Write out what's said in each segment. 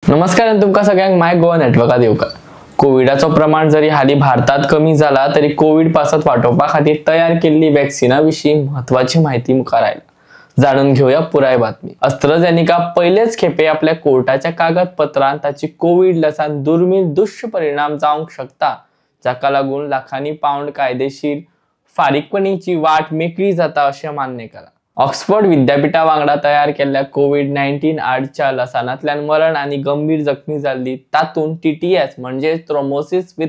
नमस्कार आनी तुमकां सगळ्यांक माय गोवा नेटवर्कात येवकार. कोविडाचो प्रमाण जरी हालीं भारतात कमी जाला तरी कोविड पासत वाटोवपा खातीर तयार केल्ली वॅक्सिना विशीं म्हत्वाची म्हायती मुखार आयल्या. जाणून घेवया पुराय बातमी. AstraZeneca पयलेच खेपे आपल्या कोर्टाच्या कागदपत्रांत ताची कोविड लसान दुर्मीळ दुश्परिणाम जावंक शकता, जाका लागून लाखांनी पावंड कायदेशीर फारीकपणीची वाट मेकळी जाता अशें मान्य केलां. ऑक्सफोर्ड विद्यापीठा वांगडा तयार केल्ल्या कोविड-19 आडच्या लसानांतल्यान मरण आनी गंभीर जखमी जाल्ली तातूंत TTS म्हणजे थ्रोम्बोसिस विथ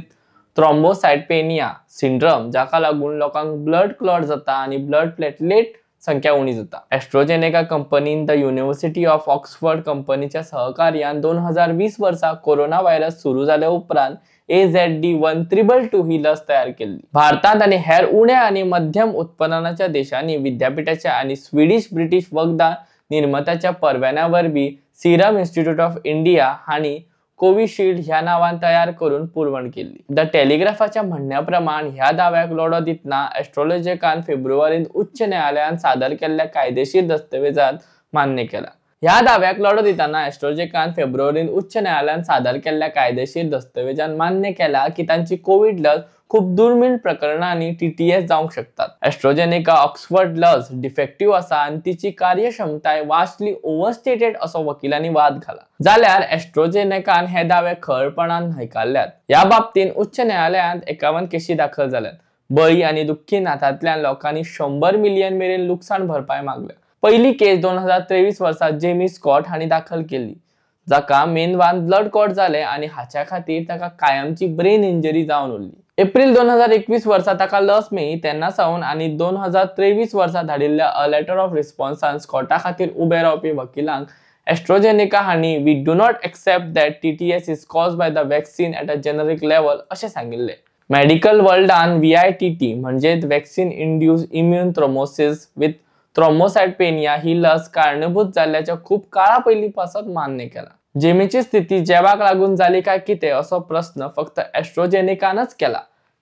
थ्रोम्बोसायटोपेनिया सिंड्रम, जाका लागून लोकांक ब्लड क्लॉट जाता आनी ब्लड प्लेटलेट संख्या उणी जाता. AstraZeneca कंपनीन the university of Oxford कंपनीच्या सहकार्यान 2020 वर्सा कोरोना व्हायरस सुरू जाल्या उपरांत AZD1222 ही लस तयार केल्ली. भारतांत आनी हेर उण्या आनी मध्यम उत्पन्नाच्या देशांनी विद्यापीठाच्या आनी स्विडीश ब्रिटीश वखदां निर्मात्याच्या परवान्या वरवीं सिरम इन्स्टिट्यूट ऑफ इंडिया हांणी कोविशिल्ड ह्या नांवान तयार करून पुरवण केल्ली. The टेलिग्राफाच्या म्हणण्या प्रमाण ह्या दाव्याक लढो दितना AstraZenecaन फेब्रुवारींत उच्च न्यायालयान सादर केल्ल्या कायदेशीर दस्तावेजांत मान्य केला. ह्या दाव्याक लढो दितना AstraZenecaन फेब्रुवारींत उच्च न्यायालयान सादर केल्ल्या कायदेशीर दस्तावेजान मान्य केला की तांची कोविड लस खूब दुर्मीळ प्रकरणांनी TTS जावंक शकतात. AstraZeneca Oxford लस डिफेक्टिव्ह आसा आनी तिची कार्यक्षमताय वास्टली ओव्हरस्टेटेड असो वकिलांनी वाद घाला. जाल्यार AstraZenecaन हे दावे खरपणान न्हयकारल्यात. ह्या बाबतींत उच्च न्यायालयांत 51 केशी दाखल जाल्यात. बळी आनी दुख्खी नातांतल्यान लोकांनी 100 मिलियन मेरेन लुकसाण भरपाय मागल्या. पहिली केस 2023 वर्सा जेमी स्कॉट हांणी दाखल केल्ली, जाका मेंदवान ब्लड क्लॉट जाले आनी हाच्या खातीर ताका कायमची ब्रेन इंजरी जावन उरली. एप्रिल 2021 वर्सा ताका लस मेळ्ळी तेन्ना सावन आनी 2023 वर्सा धाडिल्ल्या अ लेटर ऑफ रिस्पॉन्सान स्कॉटा खातीर उबे रावपी वकिलांक AstraZeneca हांणी we do not accept that TTS is caused by the vaccine at a generic level अशें सांगिल्लें. मेडिकल वर्ल्डान VITT म्हणजेच vaccine induced immune thrombosis with thrombocytopenia ही लस कारणीभूत जाल्ल्याच्या खूब काळा पयलीं पासत मान्य केला. जेमीची स्थिती जेवाक लागून जाली काय कितें असो प्रस्न फक्त AstraZenecaनच केला.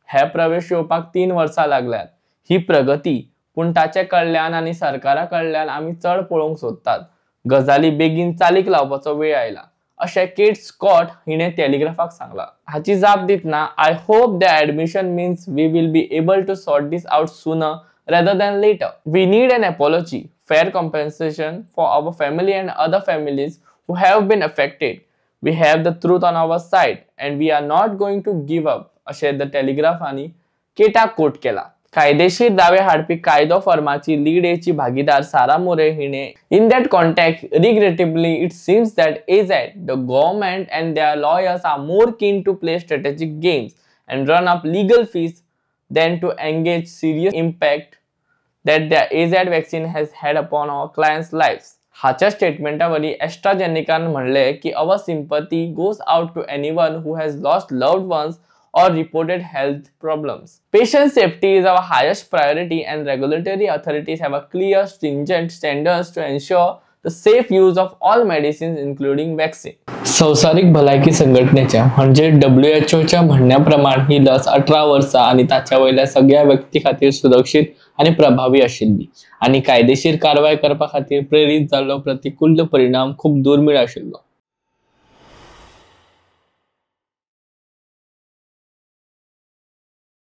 हे प्रवेश येवपाक 3 वर्सां लागल्यात. ही प्रगती, पूण ताचे कडल्यान आनी सरकारा कडल्यान आमी चड पळोवंक सोदतात. गजाली बेगीन चालीक लावपाचो वेळ आयला अशें केट स्कॉट हिणें टेलिग्राफाक सांगला. हाची जाप दितना I hope the admission means we will be able to sort this out sooner rather than later. We need an apology, fair compensation for our family and other families who have been affected. We have the truth on our side and we are not going to give up, अशें the Telegraph आनी केटा कोट केला. कायदेशीर दावे हाडपी कायदो फर्माची lead Aichi भागीदार सारा मोरे हिणे in that context regrettably it seems that AZ, the government and their lawyers are more keen to play strategic games and run up legal fees than to engage serious impact that the AZ vaccine has had upon our clients' lives. हाच्या स्टेटमेंटा वरवीं AstraZenecaन म्हणलें की our sympathy goes out to anyone who has lost loved ones or reported health problems. Patient safety is our highest priority and regulatory authorities have a clear, stringent standards to ensure the safe use of all medicines including vaccine. संवसारीक भलायकी संघटनेच्या म्हणजे WHOच्या म्हणण्या प्रमाण ही लस 18 वर्सां आनी ताच्या वयल्या सगळ्या व्यक्ती खातीर सुरक्षीत आनी प्रभावी आशिल्ली आनी कायदेशीर कारवाय करपा खातीर प्रेरीत जाल्लो प्रतिकूल परिणाम खूब दुर्मीळ आशिल्लो.